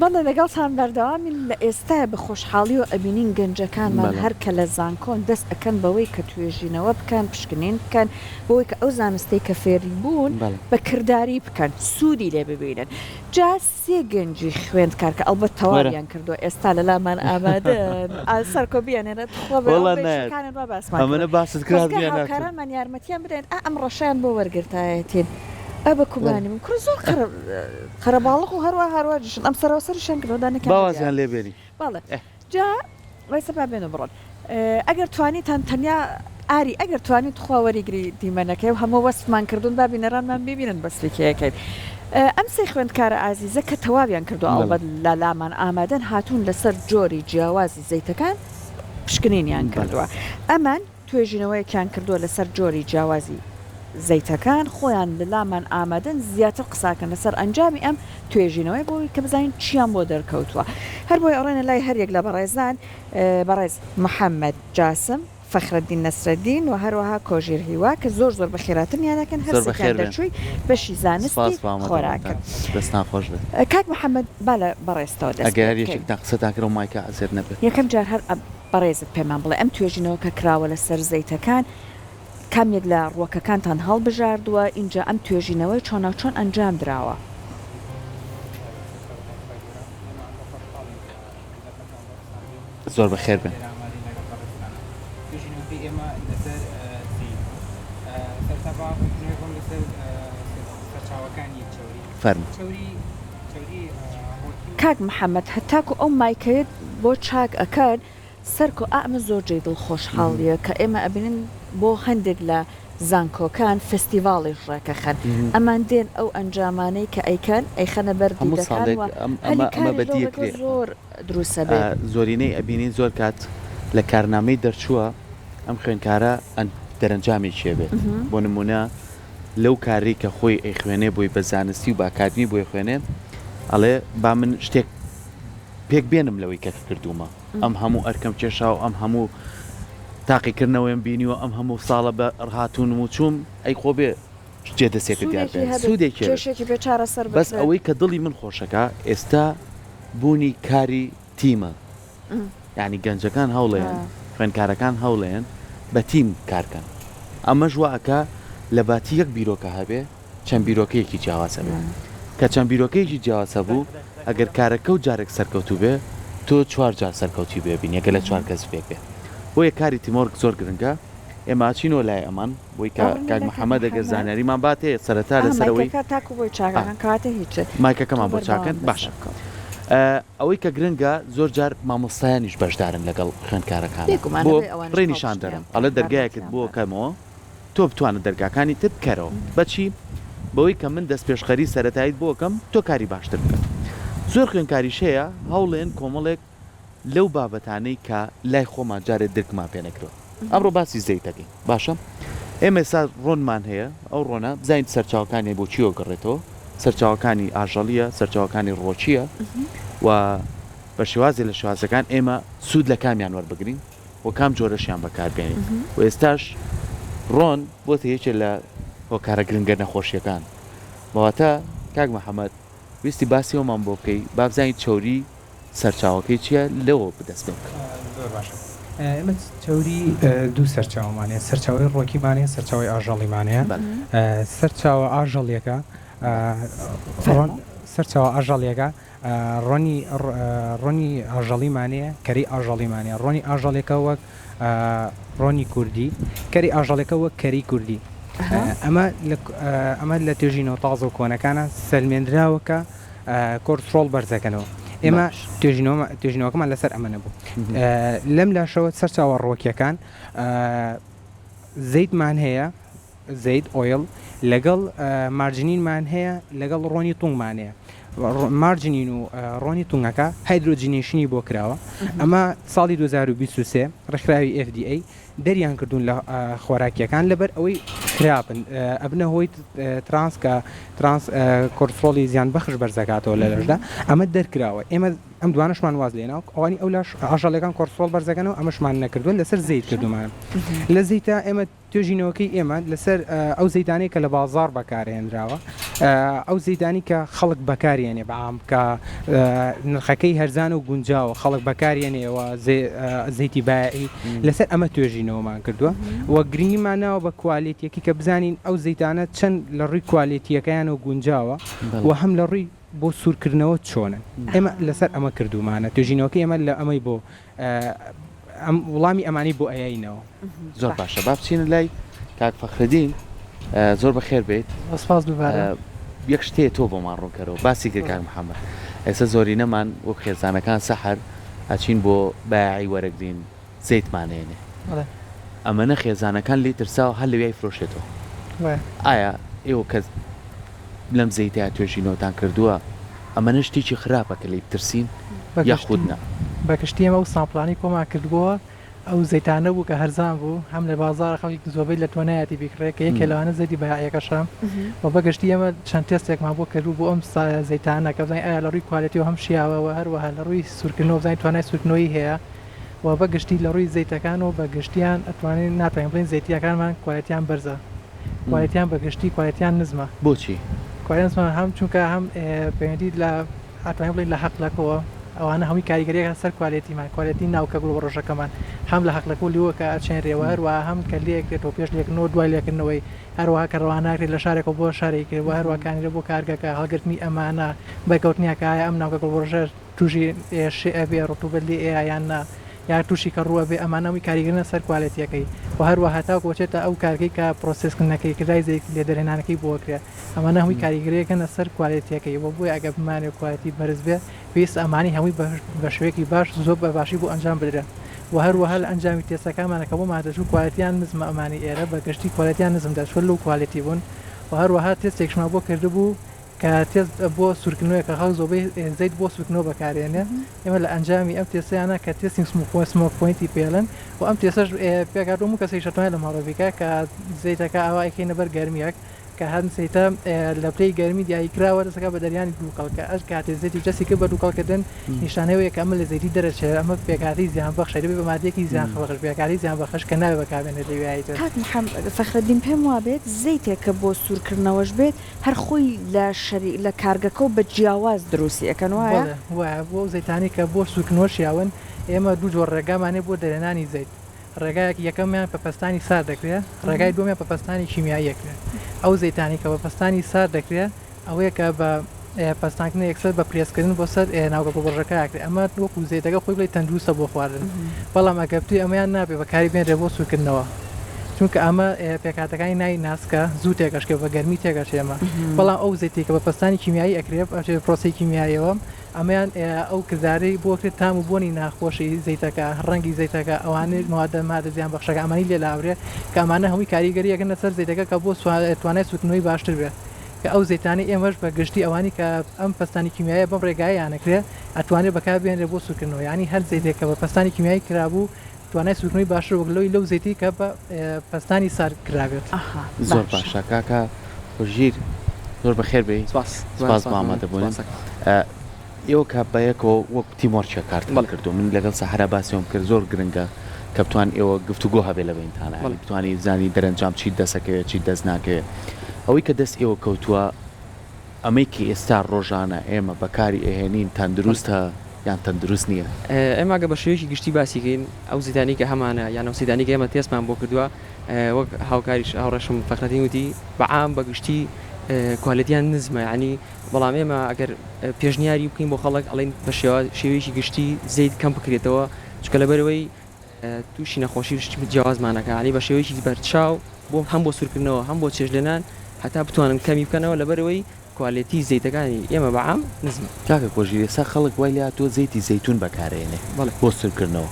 بەڵێ لەگەڵتان بەردەوامین لە ئێستایا بە خۆشحاڵیەوە ئەبینین گەنجەکانمان بەڵێ. هەر کە لە زانکۆن دەست ئەکەن بەوەی کە توێژینەوە بکەن پشکنین بکەن بۆی کە ئەو زانستەی کە فێری بوون بەڵێ. بە کرداری بکەن سوودی لێ ببینن جا سێ گەنجی خوێندکار کە ئەڵبەت وەرە. تەواویان کردووە ئێستا لە لامان ئامادەن ئا سەرکۆ بیانێنە تخوا بە وەڵا ئەو نایەت بەشەکانت وا باسمان ئەمەنە کردن باست کرا خۆزگە بیان ناتن. هاوکارانمان یارمەتیان بدەن ئا ئەم ڕەشەیان بۆ وەرگرتایەتین ئە بە وەرە. کوبانی بم کوڕە زۆر قەرە قەرەباڵغ و هەروا هەروا جشن ئەم سەرەوە سەریشیان کردوە دانەکیان با بە وازیان دیار لێ بێنی. بەڵێ ئێ. جا وەیسە با بێن و بڕۆن ئەگەر توانیتان تەنیا ئاری ئەگەر توانی تخوا وەریگری دیمەنەکەی و هەموو وەسفمان کردوون با بینەرانمان بیبینن بەسفی کێیەکەین ئەم سێ خوێندکارە ئازیزە کە تەواویان کردووە بەڵێ. ئەڵبەت لە لامان ئامادەن هاتوون لەسەر جۆری جیاوازی زەیتەکان پشکنینیان بەڵێ. کردووە ئەمان توێژینەوەیەکیان کردووە لەسەر جۆری جیاوازی زەیتەکان، خۆیان لەلامان ئامادەن زیاتر قساکەن لەسەر ئەنجامی ئەم توێژینەوەیە بۆ ئەوەی کە بزانین چیان بۆ دەرکەوتووە. هەربۆیە ئەڕۆینە لای هەریەک لە بەڕێزان، بەڕێز محەمەد جاسم، فەخرەدین نەسرەدین و هەروەها کۆژیر هیوا کە زۆر زۆر بەخێراتنیان ئەکەن، زۆر هەرسێکیان بەخێر بێن. دەرچووی بەشی زانستی سپاس بۆ ئامادەبوونتان. خۆراکن. دەستتان خۆش بێت. کاک محەمەد با لە بەڕێزتەوە دەست ئەگەر پێ هەر بکەین. یەکێکتان قسەتان کرد ئەو مایکە ئەزیەت نەبێت. یەکەم جار هەر بەڕێزت پێمان بڵێ ئەم توێژینەوە کە کراوە لەسەر زەیتەکان کام یەک لە ڕووەکەکانتان هەڵبژاردووە ئینجا ئەم توێژینەوەی چۆناوچۆن ئەنجام دراوە؟ زۆر بەخێر بێن. فەرموو. کاک محمد هەتاکو ئەو مایکەیەت بۆ چاک ئەکەن سەرکۆ ئا ئەمە زۆر جێی دڵ خۆشحاڵیە کە ئێمە ئەبینین بۆ هەندێک لە زانکۆکان فستیڤاڵیش ڕێکەخەن ئەمان دێن ئەو ئەنجامانەی کە ئەیکەن ئەیخەنە بەر هەموو دیدەکان ساڵێک و ئەم هەلی ئەمە ئەمە کاریش لەو بەدی ڕێگەوە ئەکرێ. زۆر دروست ئەبێ. زۆرینەی ئەبینین زۆر کات لە کارنامەی دەرچووە ئەم خوێندکارە ئەن دەرەنجامێکی ئەبێت بۆ نموونە لەو کارەی کە خۆی ئەیخوێنێ بۆی بە زانستی و بە ئەکادمی بۆی خوێنێ ئەڵێ با من شتێک پێک بێنم لەوەی کە کردوومە ئەم هەموو ئەرکەم کێشاوە ئەم هەموو تاقیکردنەوەیم بینیوە ئەم هەموو ساڵە بە هاتوونم و چووم ئەی خۆ بێ جێ دەستێکت دیار سوودێکی بێ هەبێت سوودێکی هەبێت کێشێکی پێ چارەسەر بەس بکرێت. ئەوەی کە دڵی من خۆشەکا ئێستا بوونی کاری تیمە یانی گەنجەکان هەوڵێن خوێندکارەکان هەوڵێن بە تیم کارکەن ئەمەش وا ئەکا لە باتی یەک بیرۆکە هەبێ چەند بیرۆکەیەکی جیاواز هەبێ کە چەند بیرۆکەیەکی جیاواز هەبوو ئەگەر کارەکەو جارێک سەرکەوتوو بێ تۆ چوار جار سەرکەوتوی بێ بینی ئەگەر لە چوار کەس پێک بێ بۆیە کاری teamwork زۆر گرنگە ئێمە ئەچینەوە لای ئەمان بۆی کە ئەوە کاک لە کاک محمد ئەگەر محمد زانیاریمان باتێ سەرەتا ئا لەسەر ئەوەی مایکەکە تاکو بۆی ئا چاکەکەن کەواتە هیچ تۆ مایکەکەمان بۆ چاکەن بەردەوام بە باشە سەرکەوت. ئەوەی کە گرنگە زۆر جار مامۆستایانیش بەشدارن لەگەڵ خوێندکارەکانا بێگومان بۆ ئەبێ ئەوانیش ڕێ پاڵپشتیان نیشاندەرن بکەن ئەڵێ دەرگایەکت یارمەتیان بۆ بەن. کەمەوە تۆ بتوانە دەرگاکانی تر بکەرەوە بەچی؟ بەوەی کە من دەستپێشخەری سەرەتاییت بۆ ئەکەم تۆ کاری باشتر بکە زۆر خوێندکاریش هەیە هەوڵێن کۆمەڵێک لەو بابەتانەی کە لای خۆمان جارێ درکمان پێ نەکرێ ئەمڕۆ باسی زەیت ئەکەین باشە ئێمە ئێستا ڕۆنمان هەیە ئەو ڕۆنە بزانین سەرچاوەکانی بۆ چیەوە گەڕێتەوە سەرچاوەکانی ئاژەڵیە سەرچاوەکانی ڕۆکیە و بە شێوازێ لە شێوازەکان ئێمە سوود لە کامیان وەربگرین و کام جۆرەشیان بەکاربێنین و ئێستاش ڕۆن بۆتە یەکێ لە هۆکارە گرنگە نەخۆشیەکان بەواتە کاک محەممەد ویستی باسی ئەومان بۆ بکەی با بزانین چەوری سەرچاوەکەی چیە لەوە دەست پێ بکە. زۆر باشە ئێمە چەوری دوو سەرچاوەمان هەیە سەرچاوەی ڕوەکیمان هەیە سەرچاوەی ئاژەڵیمان هەیە سەرچاوە ئاژەڵیەکە سەرچاوە ئاژەڵیەکە ڕۆنی ڕۆنی ئاژەڵیمان هەیە کەرەی ئاژەڵیمان هەیە ڕۆنی ئاژەڵێکە وەک ڕۆنی کوردی کەری ئاژەڵێکە وەک کەری کوردی ئەمە ئەمە لە توێژینەوە تازە و کۆنەکانە سەلمێنراوە کە کۆرسترۆڵ بەرزەکەنەوە ئێمە توێژینەوەکەمان لەسەر ئەمە نەبوو لەم لاشەوە سەرچاوە ڕوەکیەکان زەیتمان هەیە زەیت oil لەگەڵ مارجنینمان هەیە لەگەڵ ڕۆنی تونگمان هەیە مارجنین و ڕۆنی تونگەکە hydrogenation ی بۆ کراوە ئەمە ساڵی 2023 ڕێکخراوی FDA دەریان کردوون لە خۆراکیەکان لەبەر ئەوەی خراپن ئەبنە هۆی ترانس کە ترانس کۆرسۆڵی زیان بەخش بەرزەکاتەوە لە لەشدا ئەمە دەرکراوە ئێمە ئەم دوانەشمان واز لێنا ئەوانی ئەو لاش ئاژەڵەکان کۆرسۆڵ بەرزەکەنەوە ئەمەشمان نەکردووە لەسەر زەیت کردومان لە زەیتە ئێمە توێژینەوەکەی ئێمە لەسەر ئەو زەیتانەی کە لە. لە بازاڕ بەکارهێنراوە ئەو زەیتانەی کە خەڵک بەکاریێنێ بە عام کە نرخەکەی هەرزانە و گونجاوە خەڵک بەکاریێنێ و زەیتی بایعی لەسەر ئەمە توێژینەوەمان کردووە و گرنگیمان ناوە بە کوالێتیەکەی کە بزانین ئەو زەیتانە چەند لە ڕووی کوالێتیەکەیانەوە گونجاوە و هەم لە ڕووی بۆ سوورکردنەوە چۆنن ئێمە لەسەر ئەمە کردوومانە توێژینەوەکەی ئێمە لە ئەمەی بۆ ئەم وڵامی ئەمانەی بۆ ئەیەینەوە. زۆر باشە با بچینە لای کاک فەخرەدین زۆر بەخێر بێیت. سپاس دووبارە. یەک شت هەیە تۆ بۆمان ڕوونکەرەوە باسی کرد کاک محەممەد ئێستا زۆرینەمان وەک خێزانەکان سەحەر ئەچین بۆ بایعی وەرەگرین زەیتمان ئەیەنێ ئەمەنە خێزانەکان لێی ترساوە هەر لەویای فرۆشێتەوە ئایا ئێوە کە لەم زەیتەیا توێژینەوەتان کردووە ئەمەنە شتێکی خراپە کە لێی بترسین یاخود نا؟ بە گشتی ئێمە ئەو sample انەی کۆمان کردبۆوە ئەو زەیتانە بوو کە هەرزان بوو هەم لە بازاڕ خەڵک زۆربەی لە توانایەتی بیکڕێ کە یەکێ لەوانە زەیتی بەیاعیەکەشە و بە گشتی ئێمە چەند تێستێکمان بۆ کردبوو بۆ ئەم زەیتانە کە بزانین ئایا لە ڕووی quality ەوە هەم شیاوە و هەروەها لە ڕووی سوورکردنەوە بزانین توانای سوورکردنەوەی هەیە و بە گشتی لە ڕووی زەیتەکانەوە بە گشتیان ئەتوانین ناتوانین بڵێین زەیتیەکانمان quality یان بەرزە. quality یان بە گشتی quality یان نزمە. بۆچی؟ quality یان نزمە هەم چونکە هەم پەیوەندی لە ئەتوانین بڵێین لە هەقلەکەوە ئەوانە هەمووی کاریگەریەکە سەر quality مان quality ناوکە گوڵبەڕۆژەکەمان هەم لە هەقلەکە و لیوە کە ئەچێنرێ و هەروەها هەم کە لێکرێتەوە پێش لێکردنەوە دوای لێکردنەوەی هەروەها کە ڕەوانەکرێت لە شارێکەوە بۆ شارێکی تر و هەروەها کانیرە بۆ کارگەکە هەڵگرتنی ئەمانە بەرکەوتنیان کە ئایا ئەم ناوکە گوڵبەڕۆژە توشی شێ ئەبێ ڕتوبەت لێ ئەیا یان نا یا توشی کەڕوو ئەبێ ئەمانە هەمووی کاریگەرنە سەر quality یەکەی وە هەروەها تاکو ئەچێتە ئەو کارگەی کە process کردنەکەی کردای زەیت لێ دەرهێنانەکەی بۆ ئەکرێ ئەمانە هەمووی کاریگەریەکەنە سەر quality یەکەی وە بۆیە ئەگەر بمانەوێ quality بەرز بێ پێویستە ئەمانەی هەمووی بە شێوەیەکی باش زۆر بە باشی بۆ ئەنجام بدرێن وە هەروەها لە ئەنجامی تێستەکانمانە کە بۆمان دەچوو quality یان نزمە ئەمانەی ئێرە بە گشتی quality یان نزم دەرچووە low quality بوون وە هەروەها تێستێکیشمان بۆ کردبوو کە تێست بۆ سوورکردنەوەیە کە خەڵک زۆربەی زەیت بۆ سوورکردنەوە بەکارێنێ ئێمە لە ئەنجامی ئەم تێستەیانە کە تێستی smoke point ی پێڵێن و ئەم تێستەش پێکهاتووە هەموو کەسێکیش ئەتوانێت لە ماڵەوە بیکات کە زەیتەکە ئاوا ئەیکەینە بەر گەرمییەک کە هەر زەیتە لە پلەی گەرمی دیاریکراوە دەست دەکات بە دەریانی دووکەڵ کە ئەش کاتێ زەیتی دەستی کرد بە دووکەڵکردن نیشانەی ئەوەیە کە ئەمە لە زەیتی دەرەچێت ئەمە پێکهاتەی زیانبەخشە دەبێت بە مادەیەکی زیانبەخش پێکهاتەی زیانبەخش کە نابێت بەکاربهێنرێت لەویایی تر. کاک محەمەد فەخرەدین پێم وابێت زەیتێک کە بۆ سوورکردنەوەش بێت هەر خۆی لە شەری لە کارگەکەو بە جیاواز دروستی ئەکەن وایە؟ بەڵێ وایە بۆ ئەو زەیتانەی کە بۆ سوورکردنەوە شیاون ئێمە دوو جۆر ڕێگامان هەیە بۆ دەرهێنانی زەیت ڕێگایەک یەکەمیان بە پەستانی سارد دەکرێ ڕێگای دووەمیان بە پەستانی کیمیایی ئەکرێ ئەو زەیتانەی کە بە پەستانی سارد دەکرێ ئەوەیە کە بە پەستانکردن یەکسەر بە پرێسکردن بۆ سەر ناوکە گوڵبڕژەکە ئەکرێ ئەمە وەکو زەیتەکە خۆی بڵێی تەندروستە بۆ خواردن بەڵام ئەگەر بتوێ ئەمەیان نابێ بەکاری بێنرێ بۆ سوورکردنەوە چونکە ئەمە پێکهاتەکانی نای ناسکە زوو تێکەشکێ بە گەرمی تێکەچێ ئەمە بەڵام ئەو زەیتەی کە بە پەستانی کیمیایی ئەکرێ ئەچێ پرۆسەی کیمیاییەوە ئەمەیان ئەو کردارەی بۆ کرد تام و بۆنی ناخۆشی زەیتەکە ڕەنگی زەیتەکە ئەوانەی موادە مادە زیان بەخشەکە ئەمانی لێ لابرێ کە ئەمانە هەمووی کاریگەریەکەن لەسەر زەیتەکە کە بۆ توانای سووتنەوەی باشتر بێ کە ئەو زەیتانەی ئێمەش بە گشتی ئەوانی کە ئەم پەستانی کیمیاییە بەم ڕێگایەیان ئەکرێ ئەتوانرێ بەکار بهێنرێ بۆ سوورکردنەوە یانی هەر زەیتێک کە بە پەستانی کیمیایی کرابوو توانای سوورکردنەوەی باشترە وەک لەوەی لەو زەیتەی کە بە پەستانی سارد کرابێت. ئەها زۆر باشە. باشە کاکە ژیر زۆر بەخێر بێی سپاس سپاس بۆ ئامادەبوونت. ئێوە کە بەیەکەوە وەک teamwork ێک کارتان بەڵێ. کردووە من لەگەڵ سەحرا باسی ئەوەم کرد زۆر گرنگە کە بتوان ئێوە گفتوگۆ هەبێ لە بەینتانا یانی بەڵێ. بتوانی بزانی دەرەنجام چیت دەست ئەکەوێ چیت دەست ناکەوێ ئەوەی کە دەست ئێوە کەوتووە ئەمەی کە ئێستا ڕۆژانە ئێمە بەکاری ئەهێنین بەڵێ. تەندروستە یان تەندروست نییە؟ ئێمە گەر بە شێوەیەکی گشتی باسی کەین ئەو زەیتانەی کە هەمانە یان ئەو زەیتانەی کە ئێمە تێستمان بۆ کردووە وەک هاوکاریش هاوڕێشم فەخرەدین وتی بە عام بە گشتی quality یان نزمە یانی بەڵام ئێمە ئەگەر پێشنیاری بکەین بۆ خەڵک ئەڵێین بە شێوەیەکی گشتی زەیت کەم بکرێتەوە چونکە لەبەرئەوەی تووشی نەخۆشی و شتی جیاوازمان ئەکا یانی بە شێوەیەکی بەرچاو بۆ هەم بۆ سوورکردنەوە هەم بۆ چێژلێنان هەتا بتوانن کەمی بکەنەوە لەبەرئەوەی quality زەیتەکانی ئێمە بە عام نزمە. کاکە کۆژیر ئێستا خەڵک وای لێهاتووە زەیتی زەیتون بەکارئێنێ بەڵێ. بۆ سورکردنەوە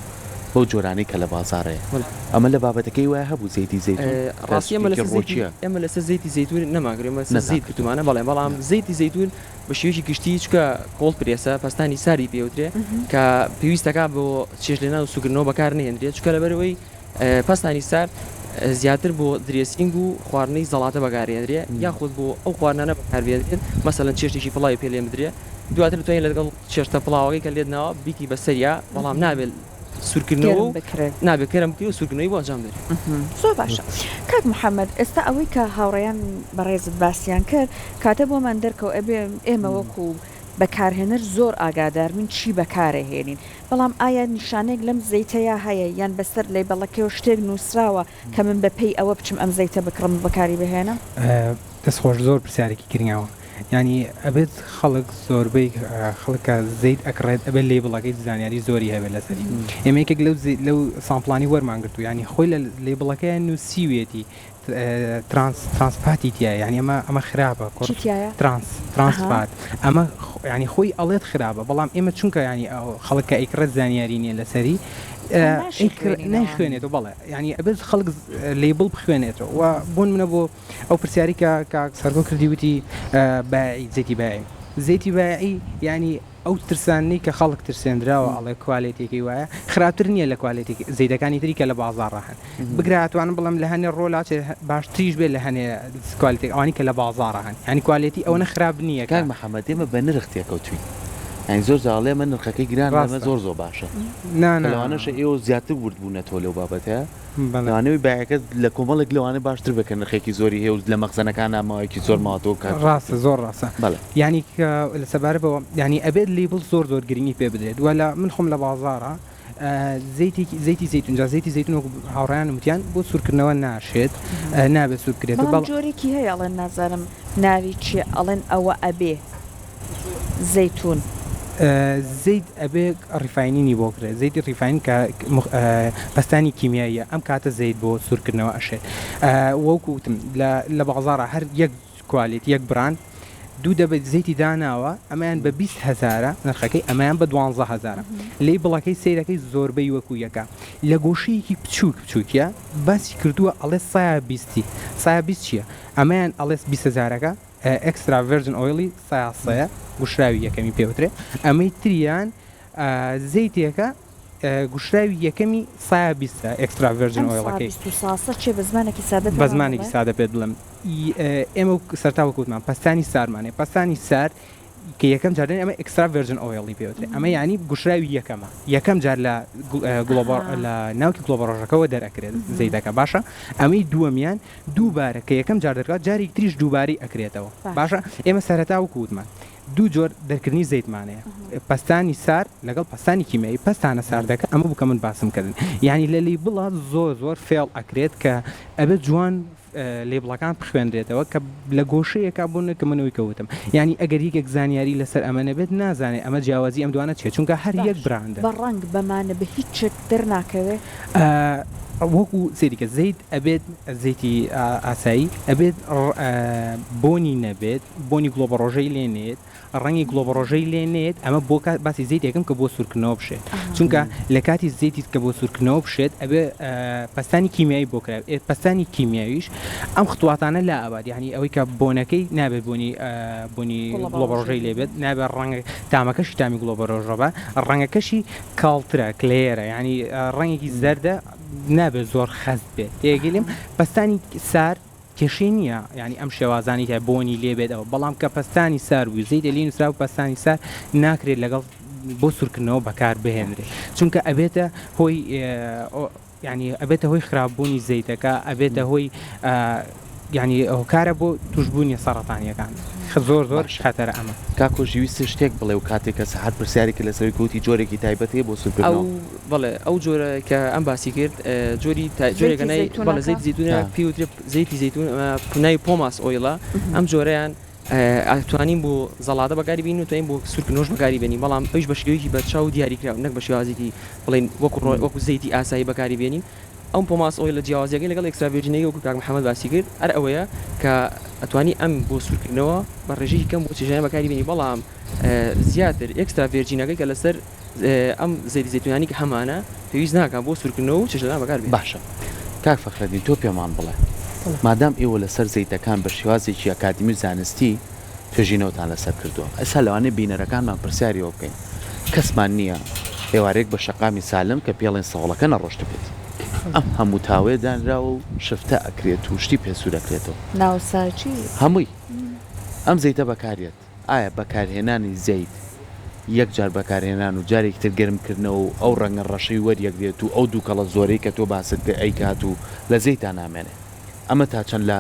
بەو جۆرانەی کە لە بازاڕ هەیە بەڵێ. ئەمە لە بابەتەکەی وایە هەبوو زەیتی زەیتون کە ڕاستی ئێمە شتێکی لەسەر زەیتی ڕۆکیە. ئێمە لەسەر زەیتی زەیتون نەمانکرد ئێمە لەسەر زەیت نەتانکردووە. کردوومانە بەڵێ بەڵام زەیتی زەیتون بە شێوەیەکی گشتی چونکە cold press ە پەستانی ساردی پێ وترێ کە پێویستەکا بۆ چێشتلێنان و سوورکردنەوە بەکار نەهێندرێت چونکە لەبەرئەوەی پەستانی سارد زیاتر بۆ dressing و خواردنی زەڵاتە بەکارهێنرێ یاخود بۆ ئەو خواردنانە بەکاربێنرێت مەسەلەن چێشتێکی پڵاوی پێ لێ بدرێ دواتر بتوانین لەگەڵ چێشتە پڵاوەکەی کە لێت ناوە بیکەی بە سەریا بەڵام نابێت سوورکردنەوە و نابێت گەرم بکرێت و سوورکردنەوەی بۆ ئەنجام بدرێت. زۆر باشە کاک محمد ئێستا ئەوەی کە هاوڕێیان بەڕێزت باسیان کرد کاتە بۆمان دەرکەوت ئەبێ ئێمە وەکو بەکارهێنەر زۆر ئاگادار بین چی بەکارەهێنین بەڵام ئایا نیشانەیەک لەم زەیتەیا هەیە یان بەسەر لەیبەڵەکەیەوە شتێک نوسراوە کە من بە پێی ئەوە بچم ئەم زەیتە بکڕم و بەکاری بهێنم؟ دەست خۆش زۆر پرسیارێکی گرنگە یانی ئەبێت خەڵک زۆربەی خەڵک کە زەیت ئەکڕێت ئەبێت label ەکەی زانیاری زۆری هەبێت لەسەری ئێمە یەکێک لەو لەو sample انی وەرمان گرتوو یانی خۆی لە label ەکەیان نووسیوێتی trans trans fat ی تیایە یانی ئەمە ئەمە خراپە چی تیایە؟ trans trans fat ئەمە یانی خۆی ئەڵێت خراپە بەڵام ئێمە چونکە یانی خەڵک کە ئەیکڕێت زانیاری نییە لەسەری نایخوێنێتەوە بەڵێ یانی ئەبێت خەڵک label بخوێنێتەوە و بۆ نمونە بۆ ئەو پرسیاری کە کاک سەرکۆ کردی وتی بایعی زەیتی بایعی زەیتی بایعی یانی ئەو ترساندنەی کە خەڵک ترسێندراوە ئەڵێ کوالێتیەکەی وایە خراپتر نییە لە کوالێتی زەیتەکانی تری کە لە بازاڕا هەن بگرە ئەتوانم بڵێم لە هەنێ ڕۆلا چێ باشتریش بێت لە هەنێ کوالێتی ئەوانی کە لە بازاڕا هەن یانی کوالێتی ئەوەنە خراپ نییە کاک محمد ئێمە بە نرخ تێکەوتوین یانی زۆر جار ئەڵێ ئەمە نرخەکەی گرانە ئەمە زۆر زۆر باشە نا نا لەوانەشە ئێوە زیاتر ورد بوونەتەوە لەو بابەتە لەوانەوەی بایەکە لە کۆمەڵێک لەوانە باشتر بێت کە نرخێکی زۆری هەیە و لە مەخزەنەکانا ماوەیەکی زۆر ماوەتەوە کات ڕاستە زۆر ڕاستە بەڵێ. یانی کە لە سەبارەت بەوە یانی ئەبێت label زۆر زۆر گرنگی پێ بدرێت وە لە من خۆم لە بازاڕا زەیتێکی زەیتی زەیتون جا زەیتی زەیتون وەکو هاوڕێیانم وتیان بۆ سوورکردنەوە ناشێت نابێت سوور بکرێت بەڵام جۆرێکی هەیە ئەڵێن نازانم ناوی چیە ئەڵێن ئەوە ئەبێ زەیتون. زەیت ئەبێ refine ی بۆ کرێت زەیتی refine کە پەستانی کیمیاییە ئەم کاتە زەیت بۆ سوورکردنەوە ئەشێت وەکو وتم لە بازاڕا هەر یەک quality یەک brand دوو دەبەی زەیتی داناوە ئەمەیان بە 20 هەزارە نرخەکەی ئەمەیان بە دوانزە هەزارە label ەکەی سەیرەکەی زۆربەی وەکو یەکە لە گۆشەیەکی بچووک بچووکیە باسی کردووە ئەڵێ سایە بیستی سایە 20 چییە ئەمەیان ئەڵێ 20 هەزارەکە extra virgin oil ی سەیا سەیە گوشراوی یەکەمی پێ وترێ ئەمەی تریان زەیتێکە گوشراوی یەکەمی سایە بیستە extra virgin ئەم سا oil ەکەی. 20 و ساسە چیە بە زمانێکی سادە بە پێمان زمانێکی بڵێ؟ سادە پێت بڵێم ئێمە سەرتا وەک وتمان پەستانی سارمان هەیە پەستانی سارد کە یەکەم جار دێن ئەمە extra virgin oil ی پێ وترێ ئەمە یانی گوشراوی یەکەمە یەکەم جار لە گڵۆبە لە ناوکی گڵۆبەڕۆژەکەوە دەرئەکرێت زەیتەکە باشە ئەمەی دووەمیان دووبارە کە یەکەم جار دەرکرا جارێکی تریش دووبارەی ئەکرێتەوە باشە ئێمە سەرەتا وەکو وتمان دوو جۆر دەرکردنی زەیتمان هەیە پەستانی سارد لەگەڵ پەستانی کیمیایی پەستانە ساردەکە ئەمە بوو کە من باسم کردن یعنی لە label ا زۆر زۆر فێڵ ئەکرێت کە ئەبێت جوان label ەکان بخوێنرێتەوە کە لە گۆشەیەکا بۆ نە کە من ئەوی کە وتم یعنی ئەگەر یەکێک زانیاری لەسەر ئەمە نەبێت نازانێت ئەمە جیاوازی ئەم دوانە چیە چونکە هەر یەک باش brand ن. بە ڕەنگ بەمانە بە هیچ شت دەرناکەوێ؟ وەکو سەیری کە زەیت ئەبێت زەیتی ئاسایی ئەبێت بۆنی نەبێت بۆنی گڵۆبەڕۆژەی لێ نێت ڕەنگی گڵۆبەڕۆژەی لێ نێت ئەمە بۆ باسی زەیتێکم کە بۆ سوورکردنەوە بشێت چونکە لە کاتی زەیتی کە بۆ سوورکردنەوە بشێت ئەبێ پەستانی کیمیایی بۆ کرا پەستانی کیمیاویش ئەم خطواتانە لا ئەبات یعنی ئەوەی کە بۆنەکەی نابێت بۆنی بۆنی گڵۆبەڕۆژەی لێ بێت نابێت ڕەنگ تامەکەشی تامی گڵۆبەرۆژە بە ڕەنگەکەشی کاڵترە clear ە یانی ڕەنگێکی زەردە نابێت زۆر خەست بێت تێگەلیم پەستانی سارد کێشەی نییە یانی ئەم شێوازانی تای بۆنی لێ بێت ئەوە بەڵام کە پەستانی سار بوو زەیتە لێ نووسرا و پەستانی سار ناکرێت لەگەڵ بۆ سوورکردنەوە بەکار بهێنرێت چونکە ئەبێتە هۆی یانی ئەبێتە هۆی خراپبوونی زەیتەکە ئەبێتە هۆی یانی هۆکارە بۆ توشبوونی سەڕەتانیەکان زۆر زۆر باشە خەتەرە ئەمە. کاک کۆژی ویستت شتێک بڵێ و کاتێک کە سەحەر پرسیاری کرد لەسەر ئەوەی کە وتی جۆرێکی تایبەت هەیە بۆ ئەو سوورکردنەوە. بەڵێ ئەو جۆرە کە ئەم باسی کرد جۆری تا جۆرێکە زەیتی ناوی بەڵێ زەیتونەکە؟ زەیتی زەیتونە آ. پێی وترێ زەیتی زەیتون ئەمە ناوی pomace oil ە ئەم جۆرەیان ئەتوانین بۆ زەڵاتە بەکاری بینین و توانین بۆ سوورکردنەوەش بەکاری بێنین بەڵام ئەویش بە شێوەیەکی بەرچاو و دیاریکراو نەک بە شێوازێکی بڵێین وەکو ڕۆ وەکو زەیتی ئاسایی بەکاری بێنین ئەم pomace oil ە جیاوازیەکەی لەگەڵ extra virgin ەکەی وەکو کاک محمد باسی کرد هەر ئەوەیە کە ئەتوانی ئەم بۆ سوورکردنەوە بە ڕێژەیەکی کەم بۆ چێژانە بەکاری بێنی بەڵام زیاتر extra virgin ەکەی کە لەسەر ئەم زەیتی زەیتونانی کە هەمانە پێویست ناکات بۆ سوورکردنەوە و چێشتلێنان بەکار بێنین. باشە کاک فەخرەدین تۆ پێمان بڵێ مادام ئێوە لەسەر زەیتەکان بە شێوازێکی ئەکادیمی و زانستی توێژینەوەتان لەسەر کردووە ئێستا لەوانەیە بینەرەکانمان پرسیاری ئەوە بکەین کەسمان نییە ئێوارەیەک بە شەقامی سالم کە پێڵێن سەوڵەکە نەڕۆشتبێت ئەم هەموو تاوەیە دانراوە و شفتە ئەکرێت و شتی پێ سوور ئەکرێتەوە ناوساجی. هەمووی ئەم زەیتە بەکاریەت. ئایا بەکارهێنانی زەیت یەک جار بەکارهێنان و جارێکی تر گەرمکردنەوە و ئەو ڕەنگە ڕەشەی وەریەگرێت و ئەو دووکەڵە زۆرەی کە تۆ باست کرد ئەیکات و لە زەیتا نامێنێ ئەمە تا چەند لە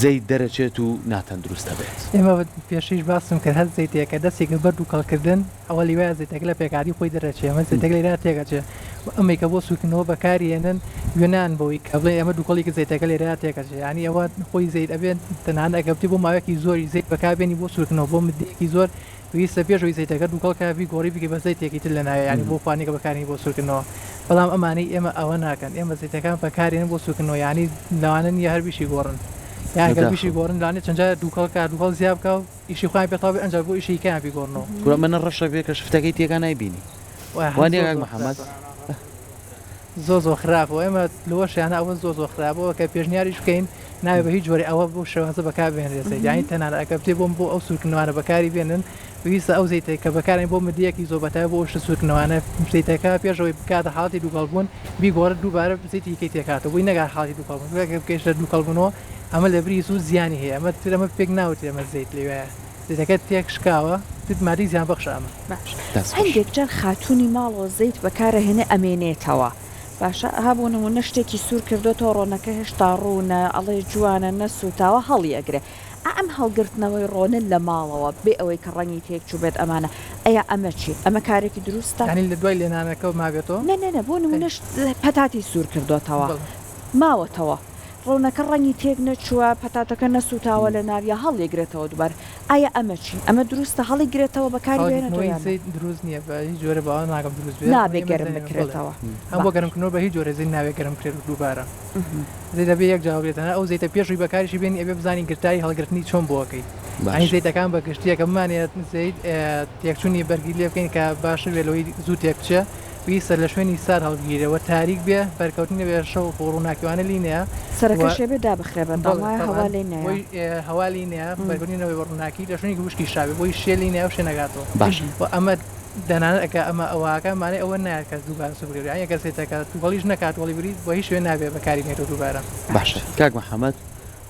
زەیت دەرەچێت و ناتەندروست ئەبێت؟ ئێمە پێشتریش باسم کرد هەر زەیتێک کە دەستی کرد بە دووکەڵکردن ئەوە لیوایە زەیتەکە لە پێکهاتی خۆی دەرەچێ ئەمە زەیتەکە لێرە تێکەچێ و ئەمەی کە بۆ سوورکردنەوە بەکاری ئێنن گوێ نان بەوەی کە بڵێ ئەمە دووکەڵی کە زەیتەکە لێرە تێکەچێ یانی ئەوە خۆی زەیت ئەبێت تەنانەت ئەگەر بتێ بۆ ماوەیەکی زۆری زەیت بەکاربێنی بۆ سوورکردنەوە بۆ مدەیەکی زۆر پێویستە پێش ئەوەی زەیتەکە دووکەڵ کا بیگۆڕی بکەی بە زەیتێکی تر لەناوێ یانی بۆ خواردنی کە بەکارێنی بۆ سوورکردنەوە بەڵام ئەمانەی ئێمە ئەوە ناکەن ئێمە زەیتەکان بەکارێنن بۆ سوورکردنەوە یانی لەوانە نییە هەر بیشی گۆڕن یان گەر بیشی بەداخەوە. گۆڕن لەوانەیە چەند جارێ دووکەڵ کا دووکەڵ زیا بکا و ئیشی خۆیان پێ تەواو بێ ئەنجا بۆ ئیشی کەیان بیگۆڕنەوە. کورە ئەمەنە ڕەشە بێ کە شفتەکەی تێکا نایبینی وایە وا هەر نیە زۆر کاک زۆر محمد؟ خراپە. زۆر زۆر خراپە و ئێمە لەوەشیانە ئەوە زۆر زۆر خراپە کە پێشنیاریش بکەین نابێ بە هیچ جۆرێ ئەوە بەو شێوازە بەکار بهێنرێت زەیت یانی تەنانەت ئەگەر بتێ بۆم بۆ ئەو سوورکردنەوانە بەکاری بێنن پێویستە ئەو زەیتەی کە بەکارێن بۆ مدەیەکی زۆر بەتایبەت بۆ ئەو شتە سوورکردنەوانە زەیتەکە پێش ئەوەی بکاتە حاڵەتی دووکەڵ بوون بیگۆڕێت دووبارە زەیتی دیکەی تێکاتەوە بۆی نەگات حاڵەتی دووکەڵ بوون چونکە ئەگەر بگەیشتە دووکەڵ بوونەوە ئەمە لەبری سوود زیانی هەیە ئەمە تر ئەمە پێک ناوترێ ئەمە زەیت لەویایە زەیتەکە تێک شکاوە تر مادەی زیان بەخشە ئەمە. باش دەست خۆش. هەندێک جار خاتوونی ماڵەوە زەیت بەکارەهێنێ ئەمێنێتەوە باشە ئەها بۆ نموونە شتێکی سوور کردۆتەوە ڕۆنەکە هێشتا ڕوونە ئەڵێ جوانە نەسووتاوە هەڵی ئەگرێ ئا ئەم هەڵگرتنەوەی ڕۆنە لە ماڵەوە بێ ئەوەی کە ڕەنگی تێک چووبێت ئەمانە ئەیا ئەمە چی ئەمە کارێکی دروستە؟ یانی لە دوای لێنانەکەوە مابێتەوە؟ نە نە نە بۆ نموونە پەتاتی سوور کردۆتەوە بەڵێ. ماوەتەوە ڕۆنەکە ڕەنگی تێک نەچووە، پەتاتەکە نەسووتاوە لە ناویا هەڵیگرێتەوە دووبارە، ئایا ئەمە چی؟ ئەمە دروستە هەڵیگرێتەوە بەکاری بهێنێتەوە هەڵگرتنەوەی یان نا؟ زەیت دروست نییە بە هیچ جۆرێ باوەڕ ناکەم دروست بێت، نابێ ئێمە گەرم زەیت بەڵێ بکرێتەوە هەم بۆ باش. گەرمکردنەوە بە هیچ جۆرێ زەیت نابێ گەرم بکرێت دووبارە زەیت ئەبێ یەک جار هەڵگرێت تەنها ئەو زەیتە پێش ئەوەی بەکاریشی بێنی ئەبێ بزانی گرتاری هەڵگرتنی چۆن بۆ ئەکەی یانی باشە. زەیتەکان بە گشتی ئەگەر بمانەوێت زەیت تێکچوونی بەرگری لێ بکەین کە باشتر بێت لەوەی زوو تێک بچێ پێویستە لە شوێنی سارد هەڵبگیرێ و تاریک بێ، بەرکەوتنی نەبێ شەوق و ڕووناکیوانە لێی نەیە و سەرەکەشی ئەبێ دابخرێ بەردەوام بەڵێ وایە هەوا تەبعەن لێی نەیە. بۆی هەوا لێی نەیە، بەرکەوتنی نەبێ بە ڕووناکی، لە شوێنێکی وشکیش شابێ بۆی شێ لێی نەیە و شێ نەگاتەوە باشە. و ئەمە دەنانەت ئەگە ئەمە ئەوهاکە مانای ئەوە نایەت کە دووبارە سوور بکرێتەوە یانی ئەگەر زەیتەکە تووکەڵیش نەکات وەڵی بری بە هیچ شێوەیەک نابێ بەکاری بێنێتەوە دووبارە. باشە کاک محەمەد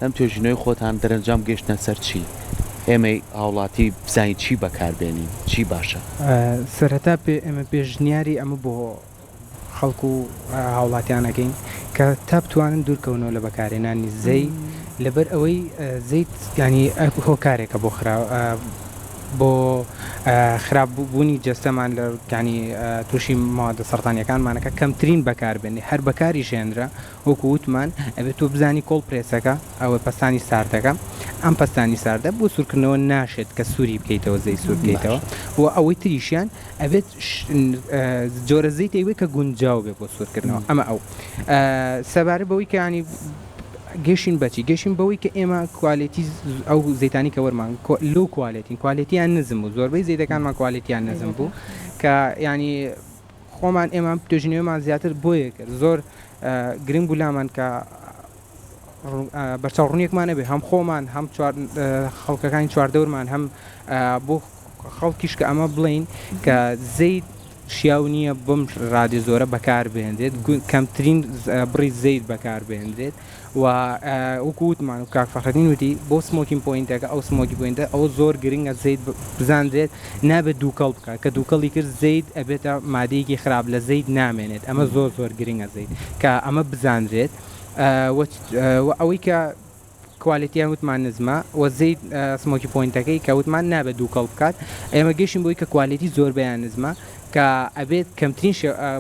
لەم توێژینەوەی خۆتان دەرەنجام گەیشتنە سەر چی؟ ئێمەی هاوڵاتی بزانین چی بەکار بێنین چی باشە؟ سەرەتا پێ ئێمە پێشنیاری ئەمە بۆ خەڵک و هاوڵاتیان ئەکەین کە تا بتوانن دوورکەونەوە لە بەکارهێنانی زەیت لەبەر ئەوەی زەیت یانی هۆکارێکە بۆ خرا بۆ خراپ بوونی جەستەمان لە یانی تووشی مەوادە سەرەتانیەکانمانەکە کەمترین بەکاربێنی هەر بەکاریش هێنرا وەکو وتمان ئەبێت تۆ بزانی cold press ەکە ئەوە پەستانی ساردەکە ئەم پەستانی ساردە بۆ سوورکردنەوە ناشێت کە سووری بکەیتەوە زەی سوور بکەیتەوە و ئەوەی تریشیان ئەبێت جۆرە زەیتێک بێت کە گونجاو بێ بۆ سوورکردنەوە ئەمە ئەو سەبارە بەوەی کە ینی گەشین بەچی گەشین بەوەی کە ئێمە quality ئەو زەیتانی کە وەرمان low quality ن quality یان نزم بوو زۆربەی زەیتەکانمان quality یان نزم بوو کە ینی خۆمان ئێمە توێژینەوەمان زیاتر بۆیە کرد زۆر گرنگ بوو لامان کە بەرچاو ڕوونیەکمان هەبێ هەم خۆمان هەم خەڵکەکانی چواردەورمان هەم بۆ خەڵکیش کە ئەمە بڵین کە زەیت شیاو نییە بەم ڕادێ زۆرە بەکار بهێنرێت کەمترین بڕی زەیت بەکار بهێنرێت و وەکو وتمان و کاک فەخرەدین وتی بۆ smoking point ەکە ئەو smoking point ە ئەوە زۆر گرنگە زەیت بزانرێت نابێت دووکەڵ بکات کە دووکەڵی کرد زەیت ئەبێتە مادەیەکی خراپ لە زەیت نامێنێت ئەمە زۆر زۆر گرنگە زەیت کە ئەمە بزانرێت و ئەوەی کە quality یان وتمان نزمە و زەیت smoking point ەکەی کە وتمان نابێت دووکەڵ بکات ئێمە گەشتین بۆی کە quality زۆربەیان نزمە کە ئەبێت کەمترین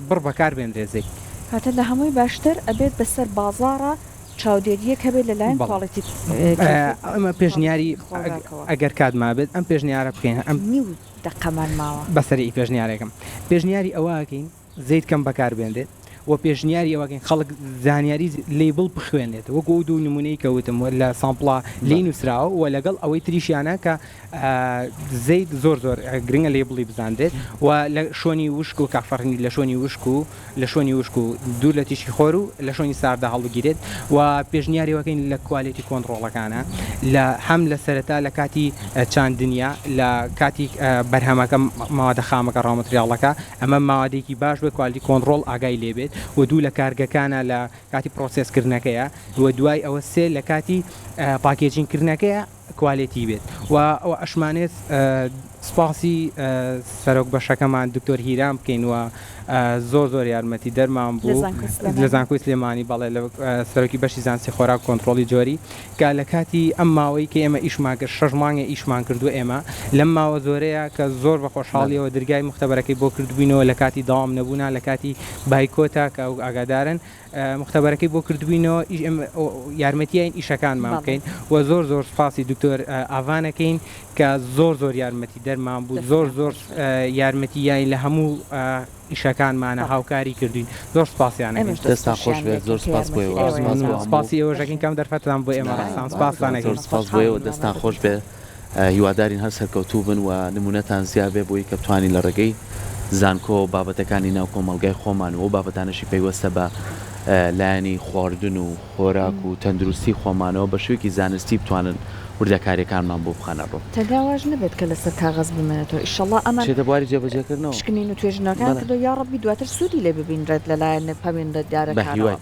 بڕ بەکار بێنرێت زەیت. کاتە لە هەمووی باشتر ئەبێت بەسەر بازاڕا چاودێرییەک هەبێت لە لایەن بەڵێ quality کەیفیەتی ئەمە پێشنیاری quality خۆراکەوە. ئەگەر کات مابێت ئەم پێشنیارە بکەین ئەم. نیو دەقەمان ماوە. بەسەری پێشنیارێکم پێشنیاری ئەوە ئەکەین زەیت کەم بەکار بێنرێت و پێشنیاری ئەوە ئەکەین خەڵک زانیاری label بخوێنێت وەکو ئەو دوو نمونەی کە وتم لە sample ا لێی نوسراوە و لەگەڵ ئەوەی تریشیانە کە زەیت زۆر زۆر گرنگە label ی بزانرێت و لە شۆنی وشک و کاک فەرهەنگی لە شۆنی وشک و لە شۆنی وشک و دوور لە تیشکی خۆر و لە شۆنی ساردا هەڵبگیرێت و پێشنیاری وەکەین لە quality control ەکانە لە هەم لە سەرەتا لە کاتی چاندنیا لە کاتی بەرهەمەکە مەوادە خامەکە raw material ەکە ئەمە مەوادێکی باش بێت quality control ئاگای لێ بێت و دوو لە کارگەکانە لە کاتی process کردنەکەیە و دوای ئەوە سێ لە کاتی packaging کردنەکەیە quality بێت و ئەوە ئەشمانێت سوپاسی سەرۆک بەشەکەمان دکتۆر هیران بکەین و زۆر زۆر یارمەتی دەرمان بوو لە زانکۆی سلێمانی بەڵێ لە سەرۆکی بەشی زانستی خۆراک کۆنتڕۆڵی جۆری کە لە کاتی ئەم ماوەی کە ئێمە ئیشمان کرد شەش مانگێ ئیشمان کردووە ئێمە لەم ماوە زۆرەیە کە زۆر بە خۆشحاڵیەوە درگای موختەبەرەکەی بۆ کردبووینەوە لە کاتی دەوام نەبوونا لە کاتی بایکۆتا کە ئەو ئاگادارن موختەبەرەکەی بۆ کردبووینەوە ئیش ئێمە یارمەتیین ئیشەکانمان بکەین و زۆر زۆر سوپاسی دکتۆر ئاڤان ئەکەین کە زۆر زۆر یارمەتی دەرمان بوو زۆر زۆر یارمەتی یاین لە هەموو ئیشەکانمانە هاوکاری کردوین زۆر سوپاسیان ئەکەین. دەستتان خۆش بێت زۆر سوپاس بۆ ئێوە سوپاس بۆ هەموو. سوپاسی ئێوەش ئەکەین کە ئەم دەرفەتەتان بۆ ئێمە ڕەخساند سوپاستان ئەکەین. زۆر سوپاس بۆ ئێوە دەستتان خۆش بێت هیوادارین هەر سەرکەوتوو بن و نمونەتان زیا بێ بۆی کە بتوانین لە ڕێگەی زانکۆ بابەتەکانی ناو کۆمەڵگای خۆمان و ئەو بابەتانەشی پەیوەستە بە لایەنی خواردن و خۆراک و تەندروستی خۆمانەوە بە شێوەیەکی زانستی بتوانن وردەکاریەکانمان بۆ بخەنە ڕوو. تەنیا واش نەبێت کە لەسەر کاغەز بمێنێتەوە ئیشەڵا ئەمان بچێتە بواری جێبەجێکردنەوە. پشکنین و توێژینەوەکان بەڵێ. کردووە یاڕەبی دواتر سوودی لێ ببینرێت لەلایەن بە پەیوەندیدارەکانەوە. هیوای.